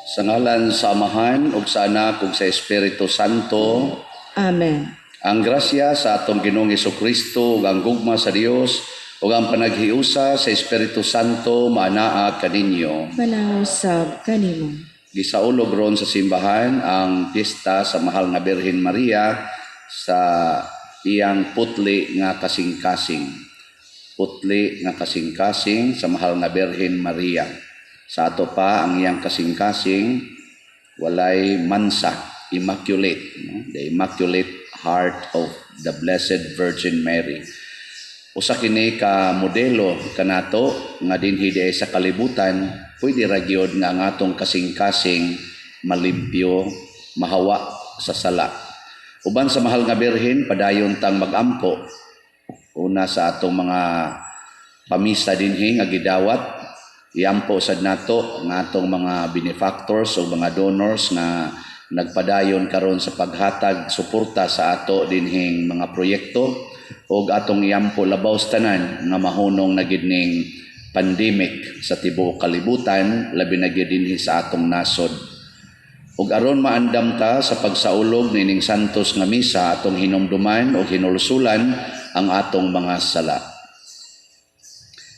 Sa ngalan sa Amahan ug sa Anak ug sa Espiritu Santo. Amen. Ang grasya sa atong Ginoong Kristo ug ang gugma sa Dios ug ang panaghiusa sa Espiritu Santo maanaa kaninyo. Manaog sab kanimo. Gisaulog ron sa simbahan ang piyesta sa Mahal nga Birhen Maria sa iyang putli nga kasing-kasing. Putli nga kasing-kasing sa Mahal nga Birhen Maria. Sa ato pa ang iyang kasing-kasing walay mansa, immaculate, no? The Immaculate Heart of the Blessed Virgin Mary. Usa kini ka modelo kanato nga dinhi diay sa kalibutan, pwede ra gyud nga ang atong kasing-kasing malimpyo, mahawa sa sala. Uban sa Mahal nga Birhen, padayon tang magampo. Una sa atong mga pamisa dinhi nga gidawat, iampo sad nato ang atong mga benefactors o mga donors nga nagpadayon karon sa paghatag suporta sa ato dinhing mga proyekto, ug atong iampo labaw sa tanan nga mahunong na gid ning pandemic sa tibuok kalibutan, labi na gyud dinhi sa atong nasod. Ug aron maandam ta sa pagsaulog nining santos nga misa, atong hinumduman o hinulsulan ang atong mga sala.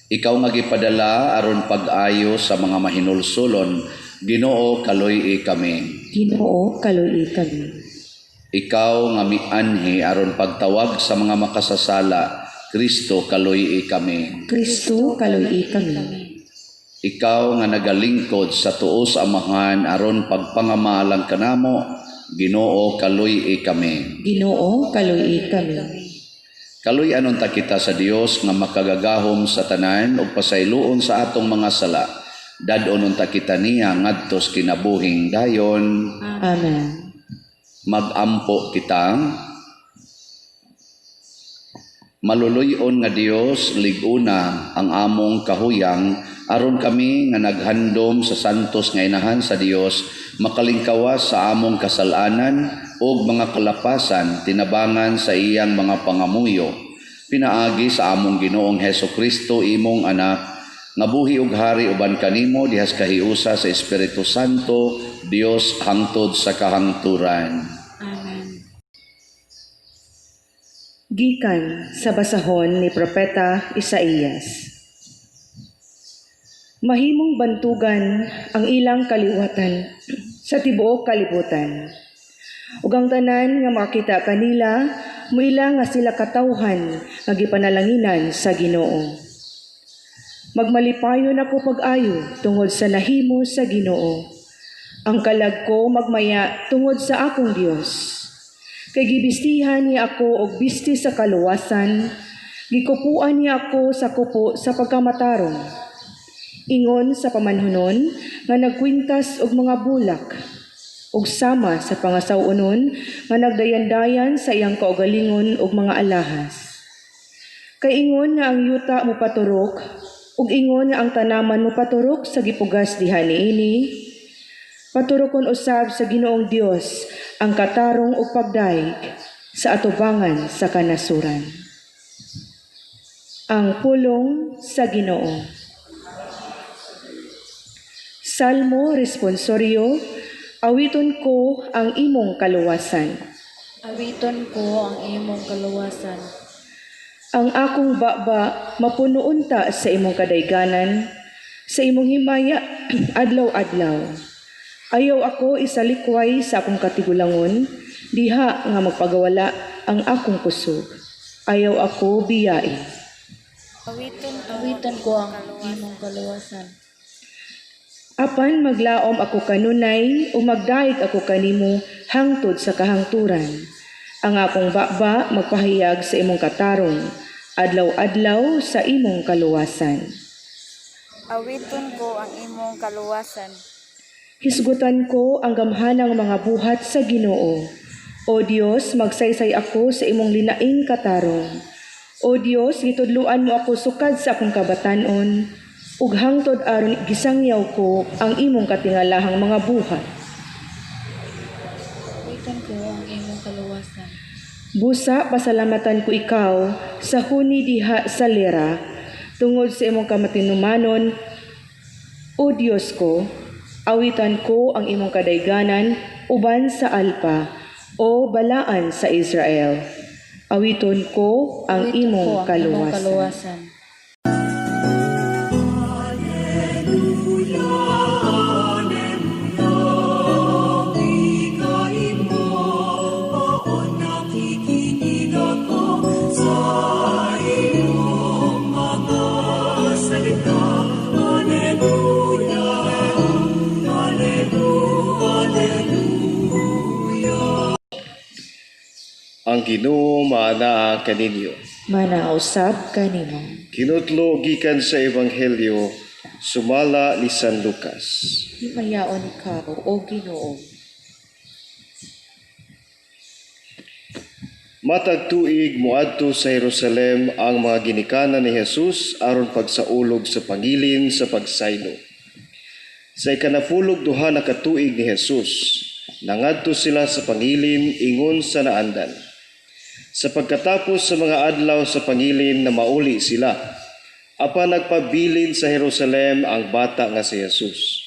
Ikaw nga gipadala aron pag-ayo sa mga mahinulsulon, Ginoo, kaluy-i kami. Ginoo, kaluy-i kami. Ikaw nga mianhi aron pagtawag sa mga makasasala, Kristo, kaluy-i kami. Kristo, kaluy-i kami. Ikaw nga nagalingkod sa tuo sa Amahan aron pagpangamalang kanamo, Ginoo, kaluy-i kami. Ginoo, kaluy-i kami. Kaluy-an unta kita sa Dios nga makagagahom sa tanan ug pasayloon sa atong mga sala. Dad-on unta kita niya ngadto sa kinabuhing dayon. Amen. Magampo kita. Maluluy-on nga Dios, lig-una ang among kahuyang aron kami nga naghandom sa santos nga inahan sa Dios makalingkawas sa among kasalanan ug mga kalapasan tinabangan sa iyang mga pangamuyo. Pinaagi sa among Ginoong Heso Kristo, imong anak, nga buhi ug hari uban kanimo dihas kahiusa sa Espiritu Santo, Dios hangtod sa kahangturan. Amen. Gikan sa basahon ni Propeta Isaías. Mahimong bantugan ang ilang kaliwatan sa tibuok kalibutan. Ug ang tanan nga makita kanila muila nga sila katawhan nga gipanalanginan sa Ginoo. Magmalipayon ako pag-ayo tungod sa nahimo sa Ginoo. Ang kalag ko magmaya tungod sa akong Dios. Kay gibistihan niya ako og bisti sa kaluwasan, gikupuan niya ako sa kupo sa pagkamatarong. Ingon sa pamanhunon nga nagkwintas og mga bulak, ug sama sa pangasaw-onon nga nagdayandayan sa iyang kaugalingon og mga alahas. Kay ingon nga ang yuta mopaturok, ug ingon nga ang tanaman mopaturok sa gipugas diha niini, paturokon usab sa Ginoong Dios ang katarong ug pagdayeg sa atubangan sa kanasuran. Ang pulong sa Ginoo. Salmo responsorio. Awiton ko ang imong kaluwasan. Awiton ko ang imong kaluwasan. Ang akong baba mapuno unta sa imong kadayganan, sa imong himaya adlaw-adlaw. Ayaw ako isalikway sa akong katigulangon, diha nga magpagawala ang akong kusog. Ayaw ako biyai. Awiton ko ang imong kaluwasan. Apan maglaom ako kanunay o magdayeg ako kanimo hangtod sa kahangturan. Ang akong baba magpahayag sa imong katarong, adlaw-adlaw sa imong kaluwasan. Awiton ko ang imong kaluwasan. Hisgutan ko ang gamhanang mga buhat sa Ginoo. O Dios, magsaysay ako sa imong linaing katarong. O Dios, gitudluan mo ako sukad sa akong kabatan-on, ug hangtod aron gisangyaw ko ang imong katingalahang mga buhat. Awiton ko ang imong kaluwasan. Busa pasalamatan ko ikaw sa huni diha sa lira, tungod sa imong kamatinumanon, O Dios ko, Awitan ko ang imong kadayganan uban sa alpa, o Balaan sa Israel. Awiton ko ang Awiton ko imong ang imong kaluwasan. Kaluwasan. Ang Ginoo maanaa kaninyo. Manausab kanimo. Kinutlo gikan sa Ebanghelyo sumala ni San Lucas. Himayaon ikaw, O Ginoo. Matag tuig moadto sa Jerusalem ang mga ginikanan ni Jesus aron pagsaulog sa pangilin sa pagsaylo. Sa ikanapulog duha na katuig ni Jesus, nangadto sila sa pangilin ingon sa naandan. Sa pagkatapos sa mga adlaw sa pangilin na mauli sila, apan nagpabilin sa Jerusalem ang bata nga si Jesus.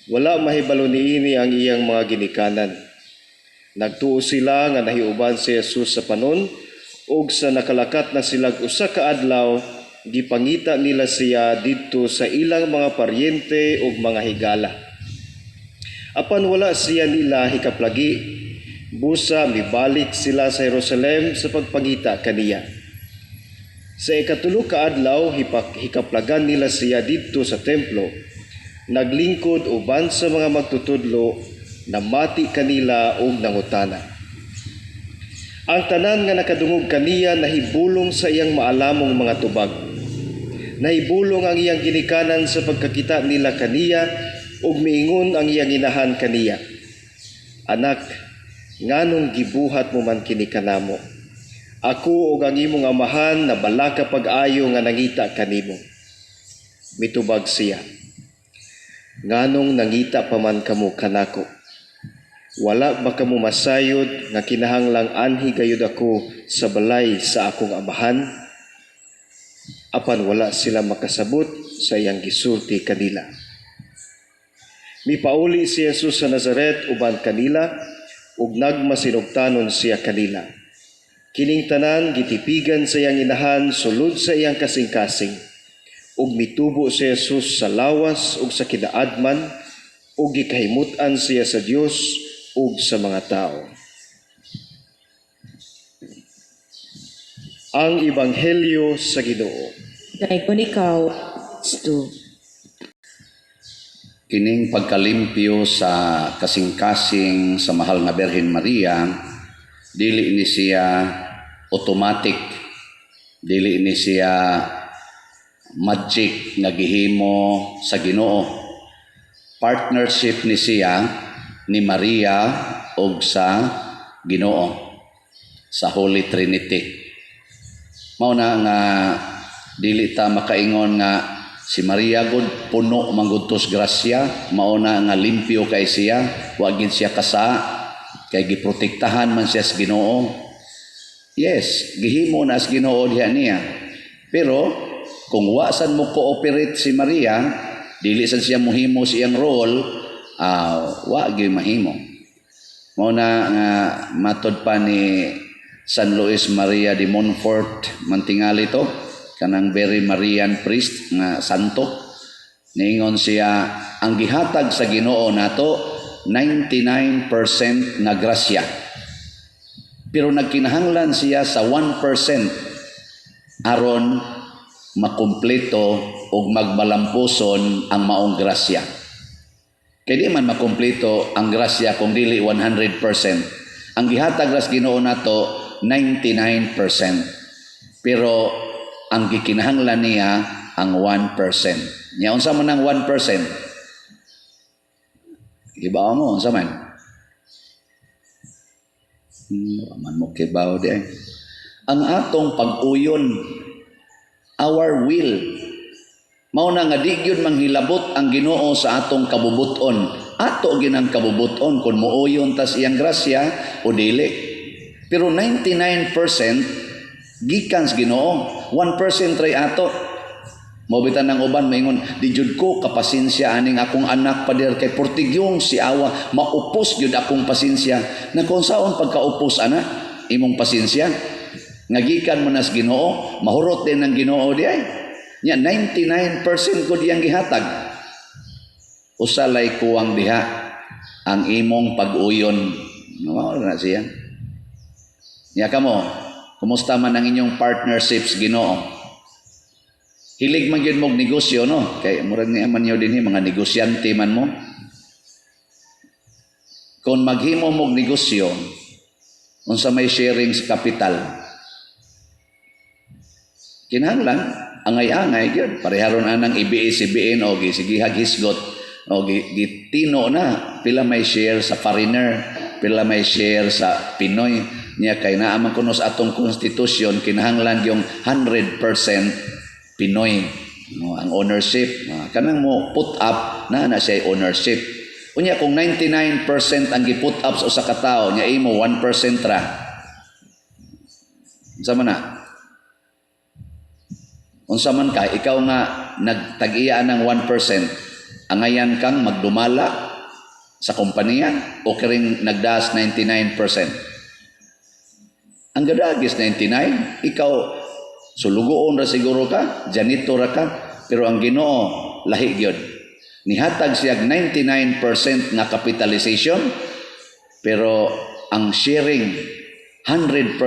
Wala mahibalo niini ang iyang mga ginikanan. Nagtuo sila nga nahiuban si Jesus sa panon, ug sa nakalakat na silag usa ka adlaw, gipangita nila siya didto sa ilang mga paryente ug mga higala. Apan wala siya nila hikaplagi, busa mibalik sila sa Jerusalem sa pagpangita kaniya. Sa ikatulo ka adlaw hikaplagan nila siya didto sa templo, naglingkod uban sa mga magtutudlo, namati kanila og nangutana. Ang tanan nga nakadungog kaniya nahibulong sa iyang maalamong mga tubag. Nahibulong ang iyang ginikanan sa pagkakita nila kaniya ug miingon ang iyang inahan kaniya, "Anak, nganong gibuhat mo man kini kanamo? Ako ug ang imong amahan nabalaka pag-ayo nga nangita kanimo." Mitubag siya, "Nganong nangita pa man kamo kanako? Wala ba kamo masayod nga kinahanglang anhi gayud ako sa balay sa akong amahan?" Apan wala sila makasabot sa iyang gisulti kanila. Mipauli si Jesus sa Nazaret uban kanila ug nagmasinugtanon siya kanila. Kining tanan gitipigan sa iyang inahan sulod sa iyang kasing-kasing. Ug mitubo si Jesus sa lawas ug sa kinaadman ug gikahimut-an siya sa Dios ug sa mga tao. Ang Ebanghelyo sa Ginoo. Dayon ikaw, Kristo. Kining pagkalimpyo sa kasing-kasing sa mahal nga Birhen Maria, dili ni siya automatic, dili ni siya magic nga gihimo sa Ginoo. Partnership ni siya ni Maria og sa Ginoo sa Holy Trinity. Mao na nga dili ta makaingon nga si Maria gud puno man gud tos grasya, mao na nga limpyo kay siya, wa gid siya kasa, kay giprotektahan man siya sa Ginoo. Yes, gihimo na sa Ginoo diha niya. Pero kung wa sad mo cooperate si Maria, dili sad siya mohimo sa iyang role, wa gyud mahimo. Mao na nga matod pa ni San Luis Maria de Montfort mantingali to, kanang very Marian priest nga santo, niingon siya ang gihatag sa Ginoo nato 99% nga grasya, pero nagkinahanglan siya sa 1% aron makumpleto og magmalampuson ang maong grasya. Kay di man makumpleto ang grasya kung dili 100%. Ang gihatag ra sa Ginoo nato 99%. Pero ang gikinahanglan niya ang 1%. Nya unsa man ang 1%? Gibaw mo unsa man? Man mo kibaw di ay. Ang atong pag-uyon, our will. Mao na nga di gyud manghilabot ang Ginoo sa atong kabubuton. Ato ginang kabubuton kung muuyon tas iyang grasya o dili. Pero 99% gikan sa Ginoo, 1% ray ato. Mao bitan ang uban maingon, "Di jud ko kapasensya aning akong anak, pader, kay portigyong si awa, maupos gyud akong pasensya." Na kung saon pagkaupos ana imong pasensya nga gikan mo nas Ginoo, mahurot din ang Ginoo di ay. Nya 99% ko diyang gihatag. Usa lay kuwang diha, ang imong pag-uyon. Mao na siya. Nya kamo, kumusta man ang inyong partnerships Ginoo? Hilig man gyud mog negosyo, no? Kay murag ni man nyo dinhi, mga negosyante man mo. Kung maghimo mog negosyo, unsa may sharing sa kapital? Kinahanglan angay-angay gyud. Pareharon anang ABS-CBN o gisigihag hisgot o gitino na pila may share sa foreigner, pila may share sa Pinoy. Niya kay naa man kuno sa atong constitution, kinahanglan yung 100% Pinoy, no, ang ownership. Kanang mo put up na na siya ownership. Unya kung 99% ang gi-put up sa usa ka tawo, nya imo 1% ra. Unsa man na? Unsa man ka, ikaw nga nagtag-iya ng 1%, angayan kang magdumala sa kompanya o kiring nagdas 99%? Ang gadagis 99, ikaw sulugoon ra siguro ka, janitor ra ka, pero ang Ginoo lahi gyud. Nihatag siya 99% nga capitalization, pero ang sharing 100%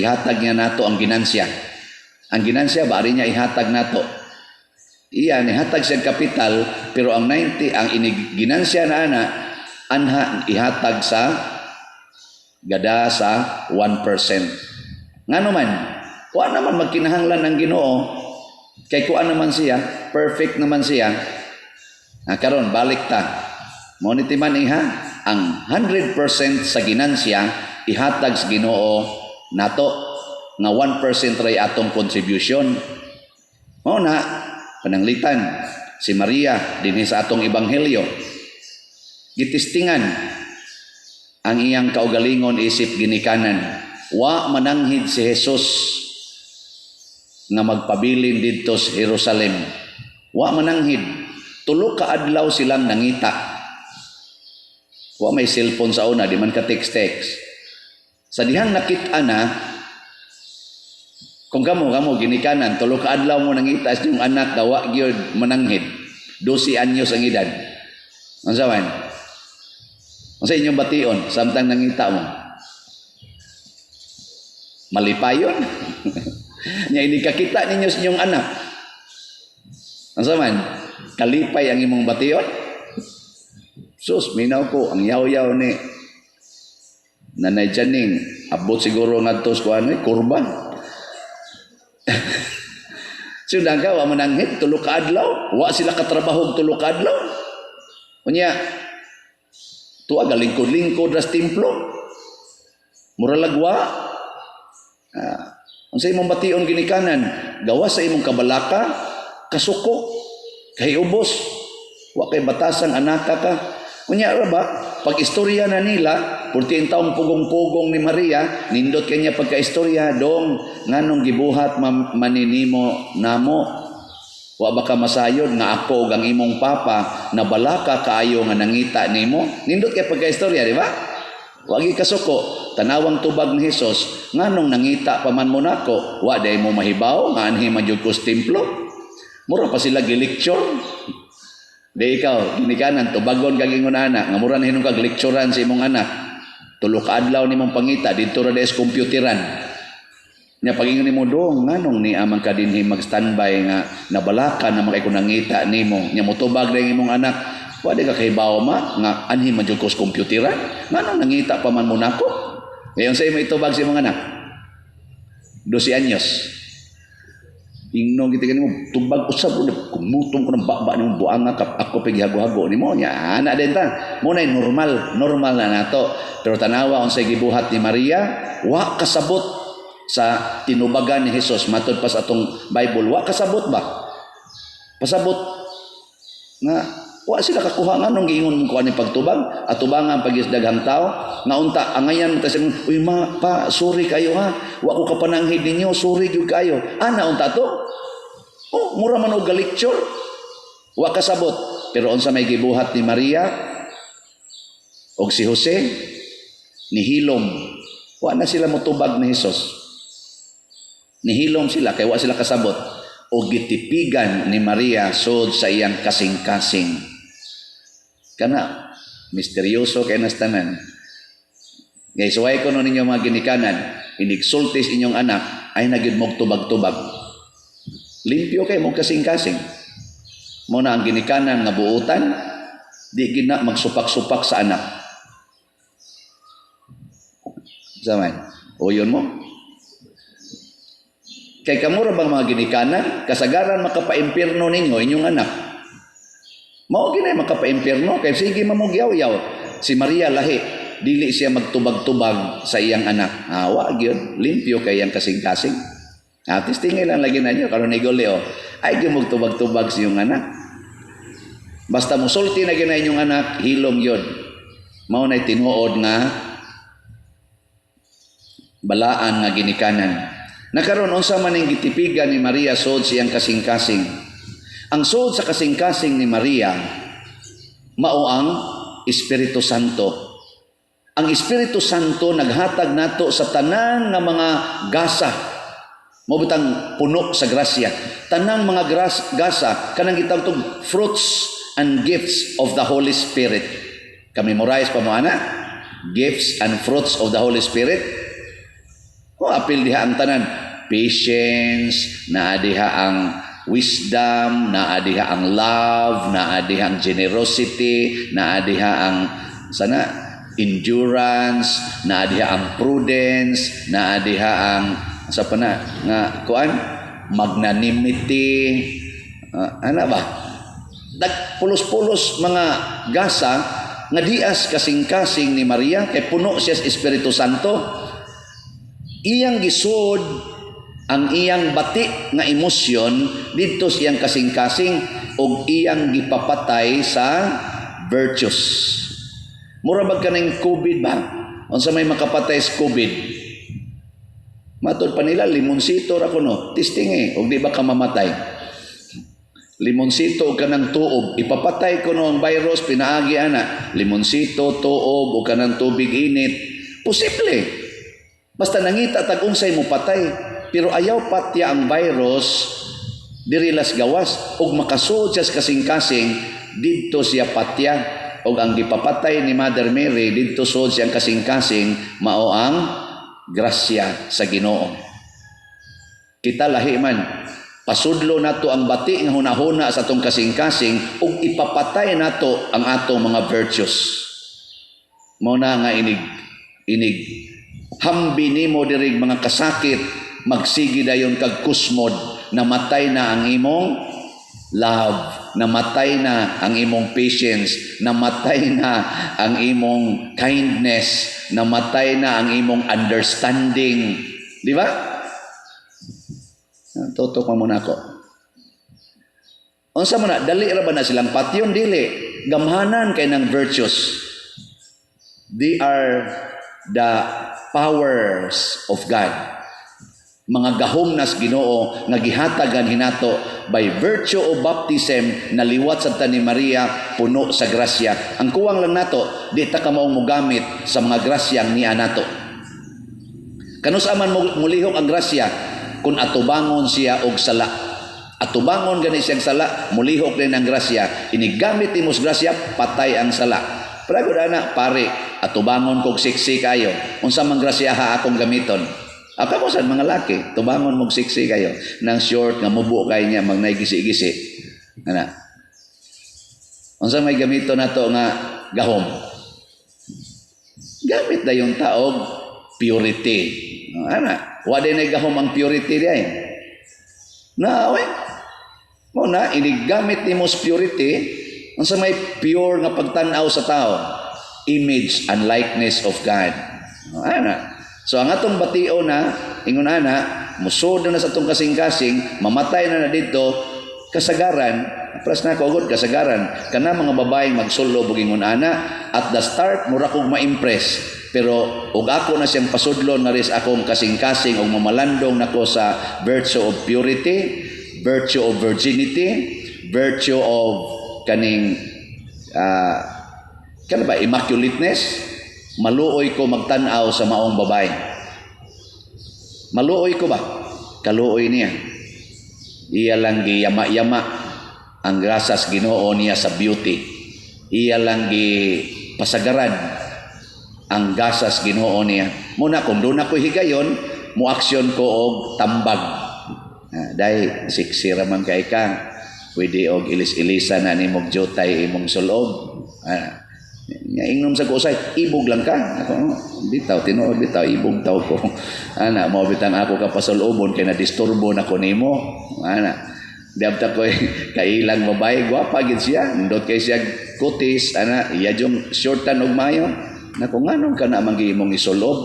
ihatag niya nato ang ginansya. Ang ginansya ba niya ihatag nato. Iya nihatag siya kapital, pero ang 90 ang ginansya na ana anha ihatag sa gada sa 1%. Ngano man? Wa naman magkinahanglan ang Ginoo kay kuan naman siya, perfect naman siya. Ah, karon balik ta. Mao ni timan iha ang 100% sa ginansya ihatag sa Ginoo nato nga 1% ray atong contribution. Mao na pananglitan si Maria dinhi sa atong ebanghelyo, gitistingan ang iyang kaugalingon isip ginikanan. Wa mananghid si Jesus nga magpabilin didto sa Jerusalem. Wa mananghid. 3 ka adlaw silang nangita. Wa may cellphone sa una, di man ka text-text. Sa dihang nakita na, kung kamo, kamo, ginikanan, 3 ka adlaw mo nangita sa inyong anak, dawa gyud mananghid. 12 anyos ang edad. Unsa man? Unsa inyong bation samtang nangita mo? Malipayon? Nya ini kakita ninyo sa inyong anak. Unsa man? Kalipay ang imong bation? Sus, minaw ko ang yaw-yaw ni Nanay Janing, abot siguro ngadto sa kuan kurba. Sunda ka, wa mananghid, 3 ka adlaw, wa sila katrabaho 3 ka adlaw. Unya, tuwa galingkod-lingkod ras templo. Mura lagwa. Unsa imong bation ginikanan? Gawas sa imong kabalaka, kasuko, kahiubos. Wa kay batasang anaka ka. Unya ra ba? Pag istorya na nila, 14 taong pugong-pugong ni Maria, nindot kanya pagka-istorya, dong, nganong gibuhat maninimo namo? Wa ba ka masayod nga ako ug ang imong papa nabalaka kaayo nga nangita nimo? Nindot kay pagka-istorya, di ba? Wa gi kasuko. Tanawang tubag ni Hesus, nganong nangita pa man mo nako? Wa day mo mahibaw nga anhi man jud ko sa templo? Mura pa sila gi-lecture. Di ikaw, ginikanan, tubagon kag ingon ana, nga mura na hinom kag lecturean sa imong anak. 3 ka adlaw nimong pangita didto ra sa computeran. Nya pag-ingon nimo, dong, nganong ni amang ka dinhi mag-standby nga nabalaka na makay ko nangita nimo. Nya motubag na imong anak, wa di ka kahibaw ma nga anhi man jud ko sa computeran? Nganong nangita pa man mo nako? Ngayon sa imo itubag sa imong anak. 12 anyos. Ingno kita kanimo tubag usab kumutong ko ng baba nimo buanga kap ako pig hago-hago nimo nya ana din ta. Mo na normal, normal na nato. Pero tanawa unsay gibuhat ni Maria, wa kasabot sa tinubagan ni Hesus matud pa sa atong Bible, wa kasabot ba? Pasabot nga wa sila kakuha nganong giingon mo ani pagtubag, atubangan pag daghang tao nga unta angayan ta sa uy ma pa sorry kayo ha, wa ko kapananghid ninyo, sorry gyud kayo. Ana unta to. Oh, mura man og lecture. Wa kasabot. Pero unsa may gibuhat ni Maria og si Jose? Nihilom. Wa na sila motubag ni Jesus. Nihilom sila kay wa sila kasabot. Og gitipigan ni Maria sud sa iyang kasing-kasing. Kana misteryoso kay nas tanan. Ngay suway ko no ninyo mga ginikanan, inigsultis inyong anak, ay na gyud mog tubag-tubag. Limpyo kay mong kasing-kasing. Mo na ang ginikanan nga buutan, di gina magsupak-supak sa anak. Zaman, uyon mo. Kay kamura bang mga ginikanan, kasagaran makapaimpirno ninyo inyong anak. Mao ginay makapaimpirno kay sige mamugyaw-yaw. Si Maria lahi, dili siya magtubag-tubag sa iyang anak. Awa gyud, limpyo kay iyang kasing-kasing. Atis tingay lang lagi na nyo, karon ni Goleo, ay gyud magtubag-tubag sa iyong anak. Basta musulti na gyud inyong anak, hilom gyud. Mao nay tinuod nga balaan nga ginikanan. Nakaron unsa man ning gitipigan ni Maria sod sa iyang kasing-kasing? Ang sod sa kasing-kasing ni Maria mao ang Espiritu Santo. Ang Espiritu Santo naghatag nato sa tanan nga mga gasa. Mao bitang puno sa grasya. Tanang mga gasa kanang gitawag tong fruits and gifts of the Holy Spirit. Kami memorize pa mo ana? Gifts and fruits of the Holy Spirit. O apil diha ang tanan. Patience, naa diha ang wisdom, naa diha ang love, naa diha ang generosity, naa diha ang sana endurance, naa diha ang prudence, naa diha ang sa pa na nga kuan magnanimity, ana ba? Nagpulos-pulos mga gasa nga dias kasing-kasing ni Maria kay puno siya sa Espiritu Santo. Iyang gisod ang iyang bati nga emosyon didto sa iyang kasing-kasing og iyang gipapatay sa virtues. Mura bag kaning COVID ba? Unsa may makapatay sa COVID? Matod pa nila, limonsito ra kuno. Testing eh, og di ba ka mamatay? Limonsito og kanang tuob, ipapatay kuno ang virus pinaagi ana. Limonsito, tuob og kanang tubig init. Posible. Basta nangita tag unsay mo patay, pero ayaw patya ang virus diri las gawas og makasuod siya sa kasing-kasing didto siya patya. Og ang gipapatay ni Mother Mary didto suod siyang kasing-kasing mao ang grasya sa Ginoo. Kita lahi man, pasudlo nato ang bati nga hunahuna sa atong kasing-kasing ug ipapatay nato ang atong mga virtues. Mao na nga inig hambi nimo diri mga kasakit, magsigi dayon kag kusmod, namatay na ang imong love, namatay na ang imong patience, namatay na ang imong kindness, namatay na ang imong understanding. Di ba? Tutok mo muna ako. Unsa man na, dali ra ba na silang patyon? Dili. Gamhanan kay ng virtues. They are the powers of God. Mga gahom nas Ginoo nga gihatagan hinato by virtue of baptism, naliwat sa ni Maria puno sa grasya. Ang kuwang lang nato, di ta ka maong mogamit sa mga grasyang niya nato. Kanus aman mulihok ang grasya kung atubangon siya og sala. Atubangon gani siyang sala, mulihok din ang grasya. Inigamit nimo sa grasya, patay ang sala. Pero ana pare, atubangon kog siksi kayo. Unsa man grasya ha akong gamiton? Ako ko sad mga laki, tubangon mog siksi kayo nang short nga mubo kay niya magnay gisi-gisi. Ana. Unsa may gamiton nato nga gahom? Gamit na yung taog purity. Ana, wa din ay gahom ang purity diay. Na, oy. Mo na inigamit nimo sa purity, unsa may pure nga pagtan-aw sa tao? Image and likeness of God. Ana. So ang atong batio na ingon ana, musod na sa atong kasing-kasing, mamatay na na dito, kasagaran, pras na ako agad kasagaran, kana mga babaeng magsulob og ingon ana, at the start mura kog ma-impress, pero og ako na siyang pasudlon nga ris akong kasing-kasing og mamalandong nako sa virtue of purity, virtue of virginity, virtue of kaning kana ba, immaculateness. Maluoy ko magtan-aw sa maong babae. Maluoy ko ba? Kaluoy niya. Iya lang giyama-yama ang grasas Ginoo niya sa beauty. Iya lang gi pasagaran ang gasas Ginoo niya. Muna kung doon ako higayon, mo aksyon ko og tambag. Ah, dahil sexy ra man kay ka. Pwede og ilis-ilisa na nimog jutay imong sulob. Ah, nga ingnom sa kusay, ibog lang ka. Ako, oh, bitaw, tinuod bitaw, ibog taw ko. Ana, mao bitang ako ka pasulobon kay na-disturbo na ko nimo. Ana, diabta ko kailang babae, gwapa gid siya. Nindot kay siya kutis, ana, iya jung shortan og mayo. Nako, nganong ka na man imong isulob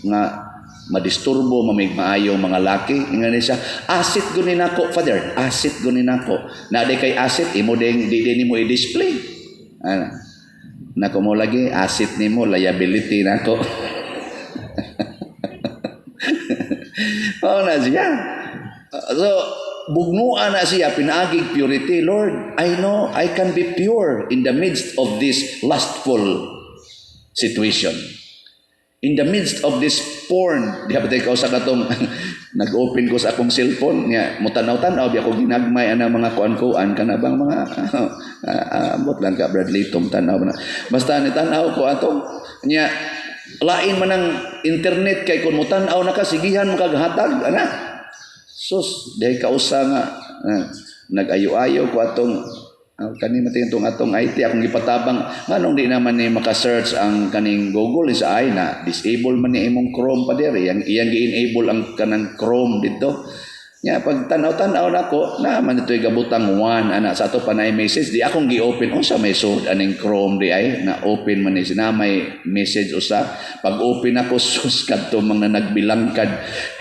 nga madisturbo mamig maayo mga laki? Ingon siya, "Asset guni nako, Father, asset guni nako." Na di kay asset imo ding di nimo i-display, ana. Nako, mo lagi asset nimo, liability nako. Mao na siya. So bugnuan na siya pinaagig purity. Lord, I know I can be pure in the midst of this lustful situation, in the midst of this porn. Di ba ikaw sa katong nag-open ko sa akong cellphone nga mutanaw-tanaw biya ko, ginagmay ana mga kuan-kuan kana bang mga ambot lang ka Bradley Tom tanaw na. Basta ni tanaw ko atong nya lain man ang internet kay kun mo-tan-aw na ka, sigihan mo kag hatag ana. Sus, dahil kausa nga nag-ayo-ayo ko atong kani man tong atong IT, akong gipatabang nganong di naman ni maka-search ang kaning Google is ay na disable man ni imong Chrome pa diri, yang iyang gi-enable ang kanang Chrome dito. Nya pag tan-aw-tan-aw nako na man ito'y gabutang one ana sa ato pa na message, di akong gi-open. Unsa may sud aning Chrome di ay na open man ni na may message usa. Pag open ako, sus, kadto mga nagbilangkad.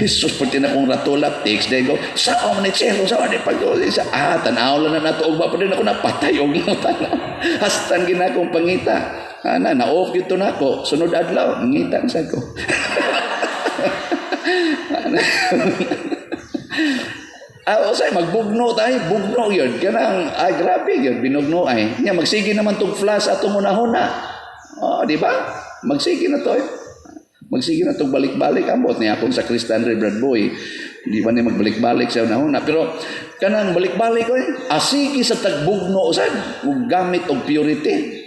Jesus, pati na akong ratulap text day go sa man ni sir sa di pag sa tan-aw lang na nato og ba pa din ako napatay og tanaw hastan gina akong pangita ana na off gyud to nako. Sunod adlaw ngita sa ko. Ana. Ah, usay magbugno tayo, bugno yun. Kanang, ah, grabe yun, binugno ay. Nya, magsige naman tong flash atong unahuna. Oh, di ba? Magsige na to eh. Magsige na tong balik-balik. Ambot niya akong sa Christian Brad Boy. Di ba ni magbalik-balik sa unahuna. Pero, kanang balik-balik oy, asigi sa tagbugno usad, ug gamit og purity.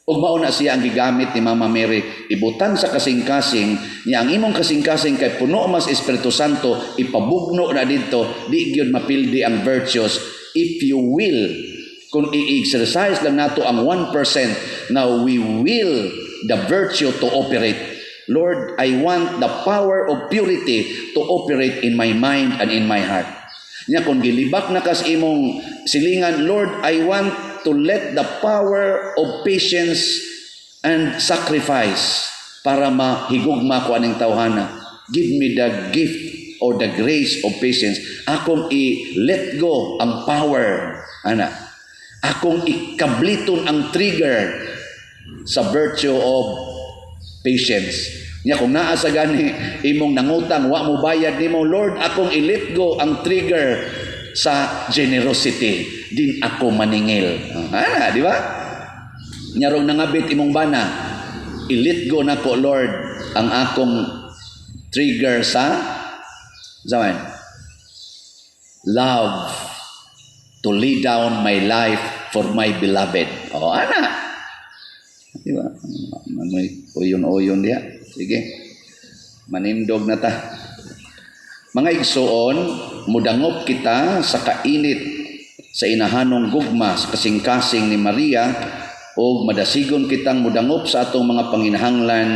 Ug mao na siya ang gigamit ni Mama Mary, ibutan sa kasing-kasing niya. Ang imong kasing-kasing kay puno mas Espiritu Santo, ipabugno na didto, di gyud mapildi ang virtues if you will. Kung i-exercise lang nato ang 1% na we will the virtue to operate. Lord, I want the power of purity to operate in my mind and in my heart. Nya kung gilibak na kas imong silingan, Lord, I want to let the power of patience and sacrifice para mahigugma ko aning tawhana. Give me the gift or the grace of patience. Akong i-let go ang power, ana. Akong ikabliton ang trigger sa virtue of patience. Nya kung naa sa gani imong nangutang, wa mo bayad nimo, Lord, akong i-let go ang trigger sa generosity, din ako maningil. Ana, di ba? Nyarong nangabit imong bana, i-let go nako, Lord, ang akong trigger sa zaman love to lay down my life for my beloved. Oh, ana. Di ba? May uyon-uyon diya. Sige. Manindog na ta. Mga igsoon, mudangop kita sa kainit sa inahanong gugma sa kasing-kasing ni Maria o madasigon kitang mudangop sa atong mga panginahanglan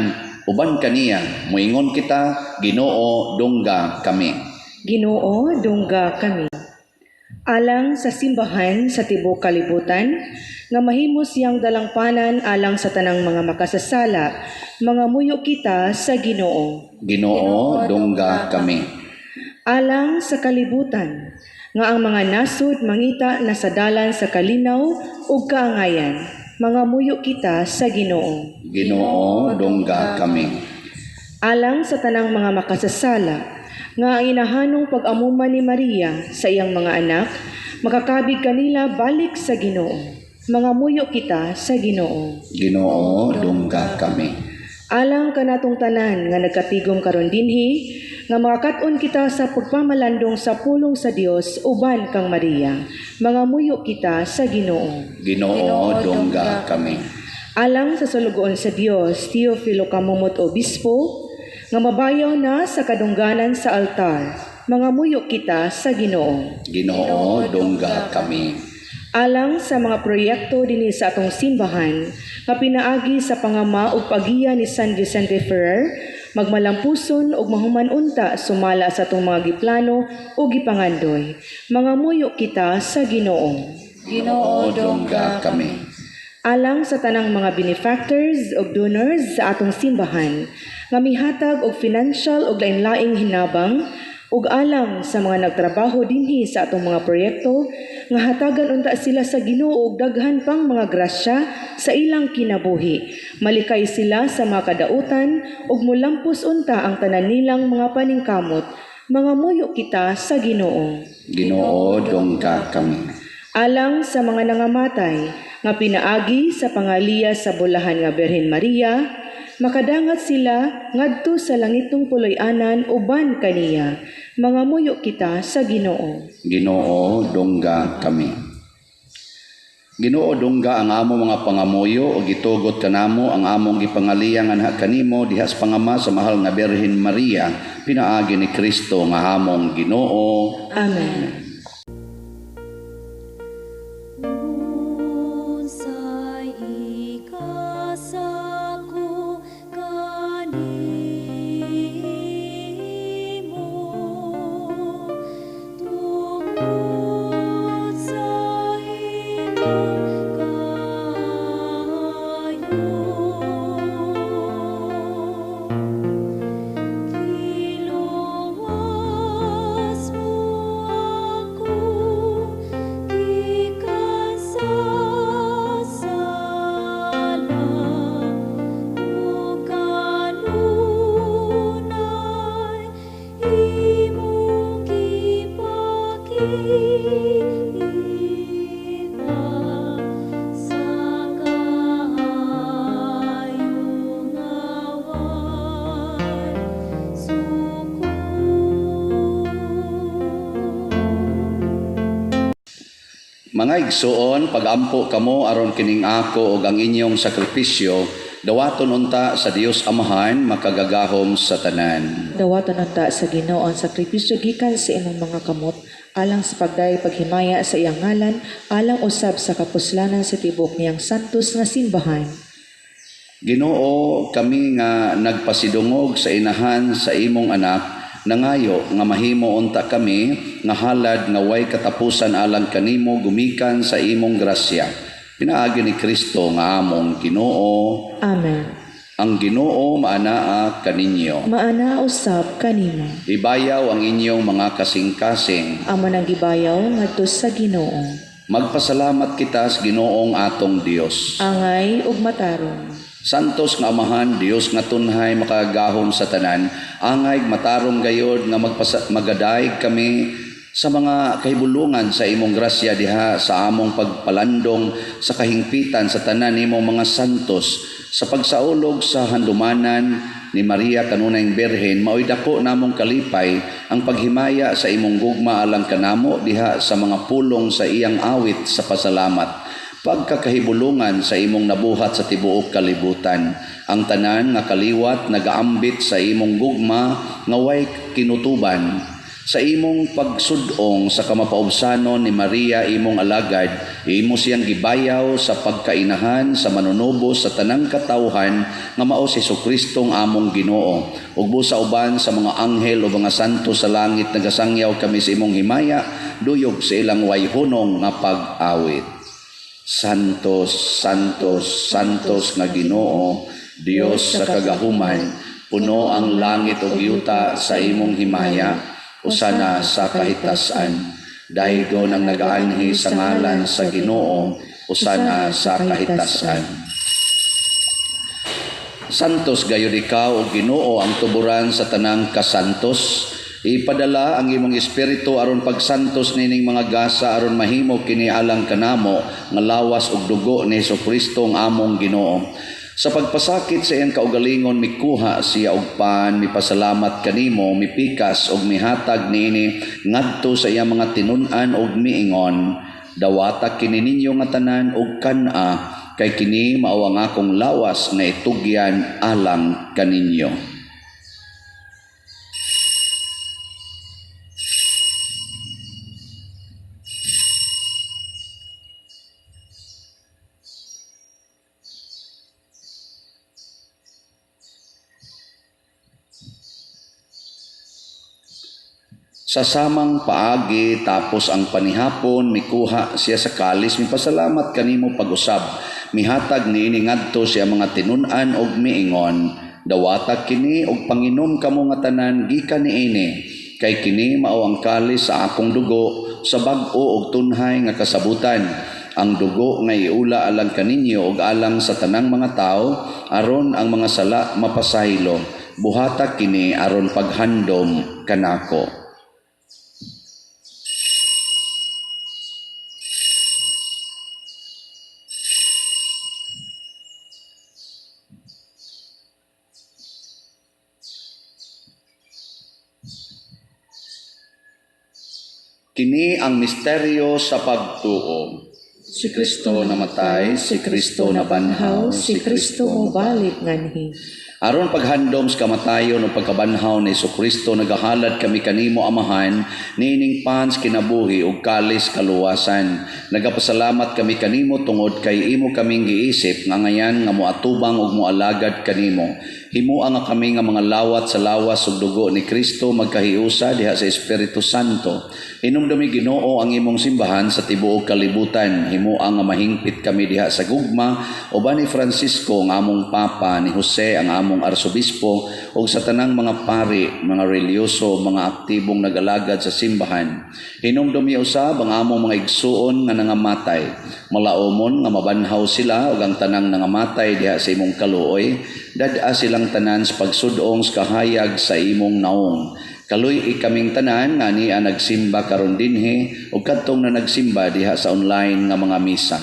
uban kaniya. Moingon kita, Ginoo, dungga kami. Ginoo, dungga kami. Alang sa simbahan sa tibuok kalibutan, nga mahimo siyang dalangpanan alang sa tanang mga makasasala, mangamuyo kita sa Ginoo. Ginoo, dungga kami. Alang sa kalibutan, nga ang mga nasod mangita na sa dalan sa kalinaw ug kaangayan, mangamuyo kita sa Ginoo. Ginoo, dungga kami. Alang sa tanang mga makasasala, Nga ang inahanong pag-amuman ni Maria sa iyang mga anak, makakabig kanila balik sa Ginoo. Mangamuyo kita sa Ginoo. Ginoo, dungga kami. Alang kanatong tanan nga nagkatigom karon dinhi, nga makakat-on kita sa pagpamalandong sa pulong sa Dios uban kang Maria. Mangamuyo kita sa Ginoo. Ginoo, dungga kami. Alang sa sulugoon sa Dios, Teofilo Camomot Obispo, nga mabayaw na sa kadungganan sa altar. Mangamuyo kita sa Ginoo. Ginoo, dungga kami. Alang sa mga proyekto dinhi sa atong simbahan, nga pinaagi sa pangama ug pagiya ni San Vicente Ferrer, magmalampuson ug mahuman unta sumala sa atong mga giplano ug gipangandoy. Mangamuyo kita sa Ginoo. Ginoo, dungga kami. Alang sa tanang mga benefactors ug donors sa atong simbahan, nga mihatag og financial ug lain-laing hinabang, ug alang sa mga nagtrabaho dinhi sa atong mga proyekto, nga hatagan unta sila sa Ginoo og daghan pang mga grasya sa ilang kinabuhi. Malikay sila sa mga kadautan ug molampos unta ang tanan nilang mga paningkamot. Mangamuyo kita sa Ginoo. Ginoo, dungga kami. Alang sa mga nangamatay nga pinaagi sa pangaliya sa bulahan nga Birhen Maria, makadangat sila ngadto sa langitong puloy-anan uban kaniya. Mangamuyo kita sa Ginoo. Ginoo, dungga kami. Ginoo, dungga ang among mga pangamuyo ug gitugot kanamo ang among gipangaliya nganha kanimo diha sa pangama sa mahal nga Birhen Maria, pinaagi ni Kristo nga among Ginoo. Amen. Unsay ikasako kanimo tungod sa imong kaayo? Giluwas mo ako gikan sa sala ug kanunay imong gipakita sa kaayo nga way sukod. Mga igsuon, pagampo kamo aron kining ako ug ang inyong sakripisyo dawaton unta sa Dios Amahan makagagahom sa tanan. Dawaton unta sa Ginoo ang sakripisyo gikan sa imong mga kamot, alang sa pagdayeg paghimaya sa iyang ngalan, alang usab sa kapuslanan sa tibuok niyang santos nga simbahan. Ginoo, kami nga nagpasidungog sa inahan sa imong anak, nangayo nga mahimo unta kami nga halad nga way katapusan alang kanimo gumikan sa imong grasya. Pinaagi ni Kristo nga among Ginoo. Amen. Ang Ginoo maanaa kaninyo. Maana usab kanimo. Ibayaw ang inyong mga kasing-kasing. Amo nang gibayaw ngadto sa Ginoo. Magpasalamat kita sa Ginoong atong Dios. Angay ug matarong. Santos nga Amahan, Dios nga tunhay makagahom sa tanan, angay matarong gayod nga magadayeg kami sa mga kahibulungan sa imong grasya diha sa among pagpalandong sa kahingpitan sa tanan nimong mga santos sa pagsaulog sa handumanan ni Maria kanunayng Birhen, maoy dako namong kalipay ang paghimaya sa imong gugma alang kanamo diha sa mga pulong sa iyang awit sa pasalamat. Pagkakahibulungan sa imong nabuhat sa tibuok kalibutan, ang tanan nga kaliwat nagaambit sa imong gugma nga way kinutuban. Sa imong pagsudong sa kamapaubsanon ni Maria imong alagad, imo siyang gibayaw sa pagkainahan sa manunubos sa tanang katawhan nga mao si Hesukristong among Ginoo. Ug busa uban sa mga anghel o mga santo sa langit nagasangyaw kami sa imong himaya, duyog sa ilang way hunong nga pag-awit. Santos, Santos, Santos nga Ginoo, Dios sa kagahuman, puno ang langit ug yuta sa imong himaya, usana sa kahitasan. Daygon ang nagaanhi sa ngalan sa Ginoo, usana sa kahitasan. Santos gayud ikaw o Ginoo ang tuburan sa tanang kasantos. Ipadala ang imong espiritu aron pagsantos nining mga gasa aron mahimo kini alang kanamo nga lawas ug dugo ni Hesukristo ang among Ginoo. Sa pagpasakit sa iyang kaugalingon mikuha siya og pan, mipasalamat kanimo, mipikas og mihatag niini ngadto sa iyang mga tinun-an og miingon, dawata kini ninyo nga tanan og kan-a, kay kini mao ang akong lawas nga itugyan alang kaninyo. Sa samang paagi tapos ang panihapon mikuha siya sa kalis, mipasalamat kanimo pag-usab, mihatag niini ngadto siya mga tinun-an og miingon, dawata kini og panginom kamo nga tanan gikan niini, kay kini mao ang kalis sa akong dugo sa bag-o og tunhay nga kasabutan, ang dugo nga iula alang kaninyo og alang sa tanang mga tawo aron ang mga sala mapasaylo. Buhata kini aron paghandom kanako. Kini ang misteryo sa pagtuo. Si Kristo namatay, si Kristo nabanhaw, si Kristo mobalik nganhi. Aron paghandom sa kamatayon o pagkabanhaw ni Hesukristo, nagahalad kami kanimo Amahan, niining pans kinabuhi ug kalis kaluwasan. Nagapasalamat kami kanimo tungod kay imo kaming giisip nga ngayan nga moatubang ug moalagad kanimo. Himua nga kami nga mga lawat sa lawas ug dugo ni Kristo magkahiusa diha sa Espiritu Santo. Hinumdumi Ginoo ang imong simbahan sa tibuok kalibutan. Himua nga mahingpit kami diha sa gugma uban ni Francisco ang among Papa, ni Jose ang among Arsobispo ug sa tanang mga pari, mga relihiyoso, mga aktibong nagalagad sa simbahan. Hinumdumi usab ang among mga igsuon nga nangamatay. Malaomon nga mabanhaw sila ug ang tanang nangamatay diha sa imong kaluoy. Dad-a silang tanan sa pagsudong sa kahayag sa imong naong. Kaluy-i kaming tanan nga ania nagsimba karon dinhi ug kadtong na nagsimba diha sa online nga mga misa.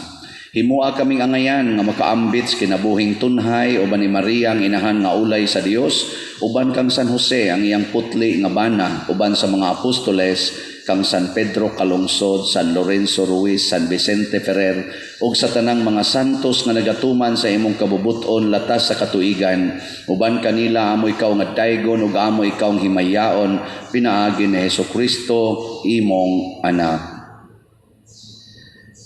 Himua kaming angayan nga makaambit sa kinabuhing tunhay uban ni Maria ang inahan nga ulay sa Dios, uban kang San Jose ang iyang putli nga bana, uban sa mga apostoles kang San Pedro Calungsod, San Lorenzo Ruiz, San Vicente Ferrer, ug sa tanang mga santos nga nagatuman sa imong kabubut-on latas sa katuigan, uban kanila amo ikaw nga daygon ug amo ikaw ang himayaon, pinaagi ni Hesukristo imong anak.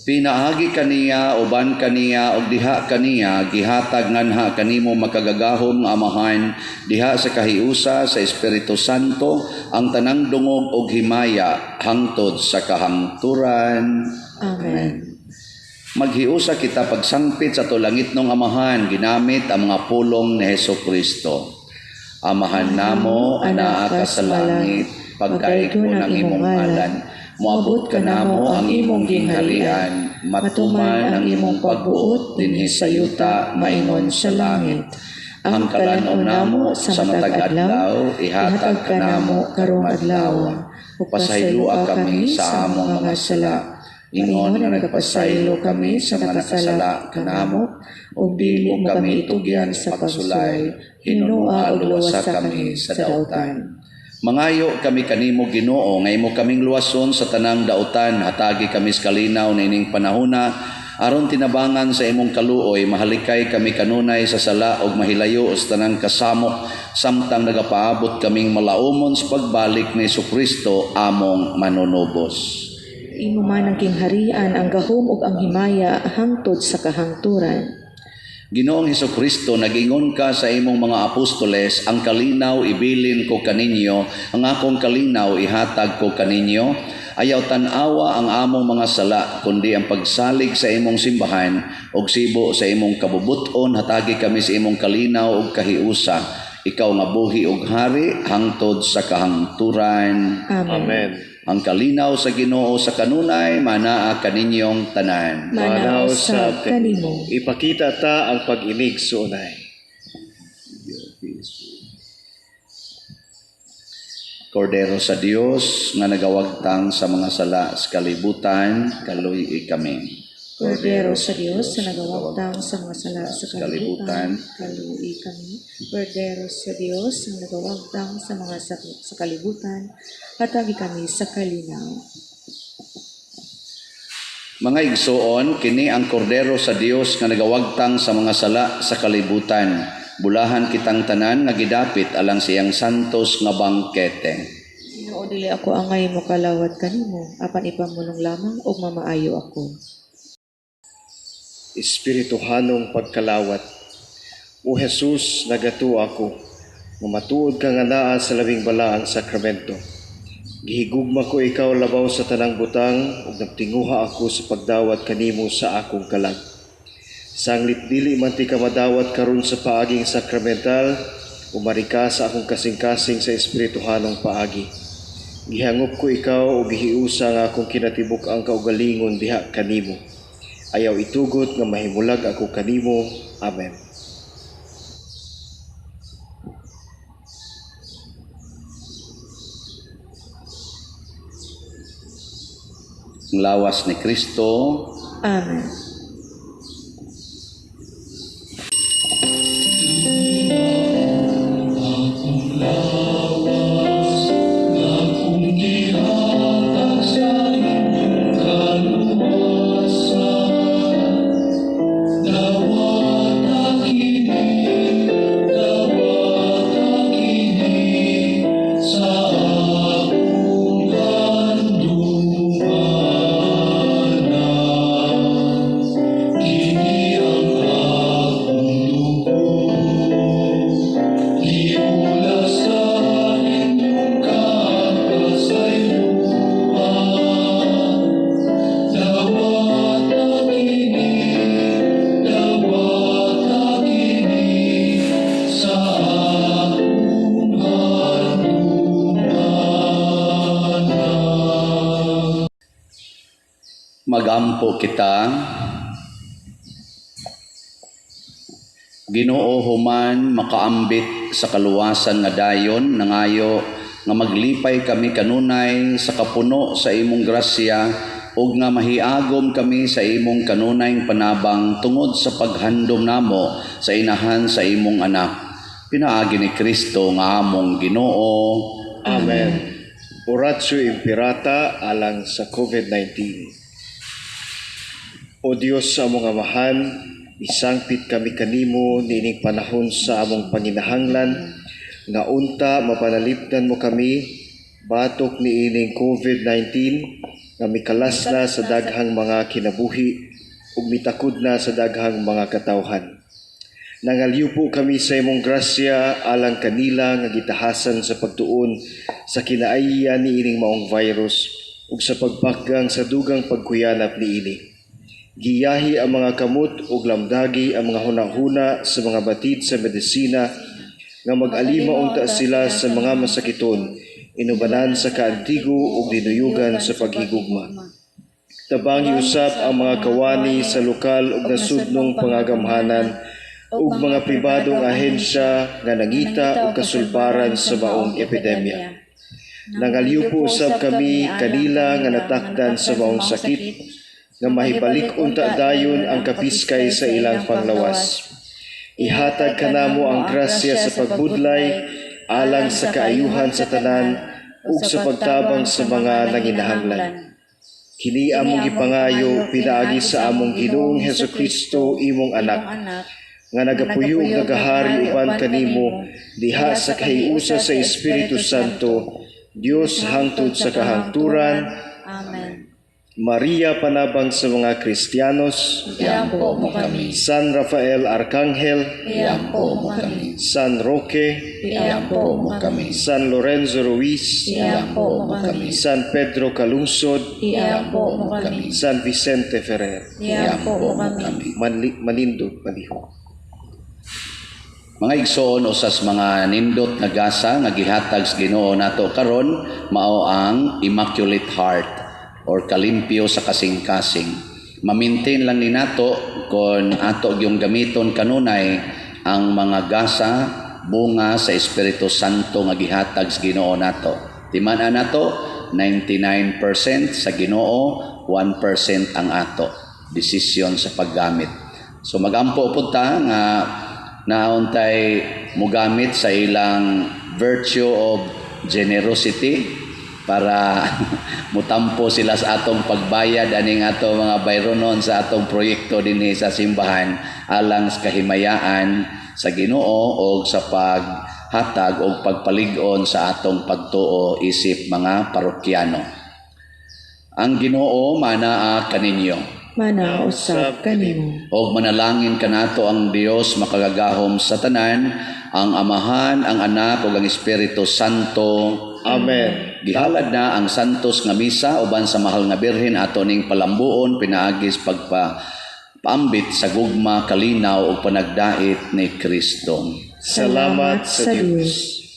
Pinaagi kaniya, uban kaniya, ug diha kaniya, gihatag nganha kanimo makagagahom nga Amahan, diha sa kahiusa sa Espiritu Santo, ang tanang dungog ug himaya hangtod sa kahangturan. Amen. Maghiusa kita pagsangpit sa tulangitnong Amahan, ginamit ang mga pulong ni Hesukristo. Amahan namo, anaa ka sa langit, pagdaig mo ng imong ngalan, moabot kanamo ang imong gingharian, matuman ang imong pagbuot dinhi sa yuta maingon sa langit. Ang kalan-on namo sa matag adlaw ihatag kanamo karong adlaw. Pasayloa kami sa among mga sala, ingon nga nagpasaylo kami sa mga nakasala kanamo, ug dili mo kami itugyan sa pagsulay, hinunua ug luwasa kami sa dautan. Mangayo kami kanimo Ginoo nga imo kaming luwason sa tanang dautan, hatagi kami sa kalinaw niining panahona aron tinabangan sa imong kaluoy, mahalikay kami kanunay sa sala ug mahilayo sa tanang kasamok samtang nagapaabot kaming malaumon sa pagbalik ni Hesukristo among manunubos. Imo man ang kingharian, ang gahom ug ang himaya hangtod sa kahangturan. Ginoong Hesukristo, nagingon ka sa imong mga apostoles, ang kalinaw ibilin ko kaninyo, ang akong kalinaw ihatag ko kaninyo. Ayaw tan-awa ang among mga sala, kundi ang pagsalig sa imong simbahan ug sibo sa imong kabubuton, hatagi kami sa imong kalinaw ug kahiusa. Ikaw nga buhi ug hari hangtod sa kahangturan. Amen. Amen. Ang kalinaw sa Ginoo sa kanunay manaa kaninyong tanan. Manaw sa kanimo. Ipakita ta ang pag-inig suunay. Kordero sa Dios nga nagawagtang sa mga sala sa kalibutan, kaluy-i kami. Kordero sa Dios nga nagawagtang sa mga sala sa kalibutan, kaluy-i kami. Kordero sa Dios nga nagawagtang sa mga sala sa kalibutan, hatagi kami sa kalinaw. Mga igsoon, kini ang kordero sa Dios nga nagawagtang sa mga sala sa kalibutan. Bulahan kitang tanan nga gidapit alang sa iyang santos nga bangkete. Ginoo, dili ako angay mokalawat kanimo, apan ipamulong lamang ug mamaayo ako. Espirituhanong pagkalawat. O Jesus, nagatuo ako nga matuod ka nga naa sa labing balaang sakramento. Gihigugma ko ikaw labaw sa tanang butang ug nagtinguha ako sa pagdawat kanimo sa akong kalag. Sanglit dili man tika madawat karon sa paaging sakramental, umari ka sa akong kasing-kasing sa espirituhanong paagi. Gihangop ko ikaw ug gihiusa nga akong kinatibuk ang kaugalingon diha kanimo. Ayaw itugot nga mahimulag ako kanimo. Amen. Ang lawas ni Kristo. Amen. Magampo kita. Ginoo, human makaambit sa kaluwasan nga dayon, nangayo nga maglipay kami kanunay sa kapuno sa imong grasya ug nga mahiagom kami sa imong kanunayng panabang tungod sa paghandom namo sa inahan sa imong anak. Pinaagi ni Kristo nga among Ginoo. Amen. Oratio Imperata alang sa COVID-19. O Dios sa among Amahan, isangpit kami kanimo niining panahon sa among panginahanglan nga unta mapanalipdan mo kami batok niining COVID-19 nga mikalas na sa daghang mga kinabuhi ug mitakod na sa daghang mga katawhan. Nangalyupo kami sa imong grasya alang kanila nga gitahasan sa pagtuon sa kinaayya niining maong virus ug sa pagpakgang sa dugang pagkuyanap niini. Giyahi ang mga kamot ug lamdagi ang mga hunahuna sa mga batid sa medisina nga mag-alima unta sila sa mga masakiton, inubanan sa kaantigo ug dinuyugan sa paghigugma. Tabangi usab ang mga kawani sa lokal ug nasudnong pangagamhanan ug mga pribadong ahensya nga nangita og kasulbaran sa maong epidemya. Nangalyupo usab kami kanila nga natakdan sa maong sakit nga mahibalik unta dayon ang kapiskay sa ilang panglawas. Ihatag kanamo ang grasya sa pagbudlay alang sa kaayuhan sa tanan ug sa pagtabang sa mga nanginahanglan. Kini among gipangayo pinaagi sa among Ginoong Hesukristo, imong anak, nga nagapuyo ug nagahari uban kanimo diha sa kahiusa sa Espiritu Santo, Dios hangtod sa kahangturan. Amen. Maria panabang sa mga Kristiyanos, Iampo mo kami. San Rafael Arcangel, Iampo mo kami. San Roque, Iampo mo kami. San Lorenzo Ruiz, Iampo mo kami. San Pedro Calungsod, Iampo mo kami. San Vicente Ferrer. Iampo mo kami. Manindog palihog. Mga igsoon, usas mga nindot nga gasa nga gihatag sa Ginoo nato karon mao ang Immaculate Heart or kalimpyo sa kasing-kasing. Ma-maintain lang ni nato kon ato gyung gamiton kanunay ang mga gasa bunga sa Espiritu Santo nga gihatag sa Ginoo nato. Timan-an nato, 99% sa Ginoo, 1% ang ato desisyon sa paggamit. So magampo pud ta nga nauntay mugamit sa ilang virtue of generosity para mutampo sila sa atong pagbayad aning ato mga bayronon sa atong proyekto dinhi sa simbahan alang sa kahimayaan sa Ginoo o sa paghatag og pagpalig-on sa atong pagtuo isip mga parokyano. Ang Ginoo manaa kaninyo. Mana usab kanimo. Og manalangin kanato ang Dios makagagahom sa tanan, ang Amahan, ang Anak ug ang Espiritu Santo. Amen. Gihalad na ang santos nga misa uban sa mahal nga Birhen ato ning palambuon pinaagis pagpa paambit sa gugma, kalinaw ug panagdait ni Kristo. Salamat sa Dios.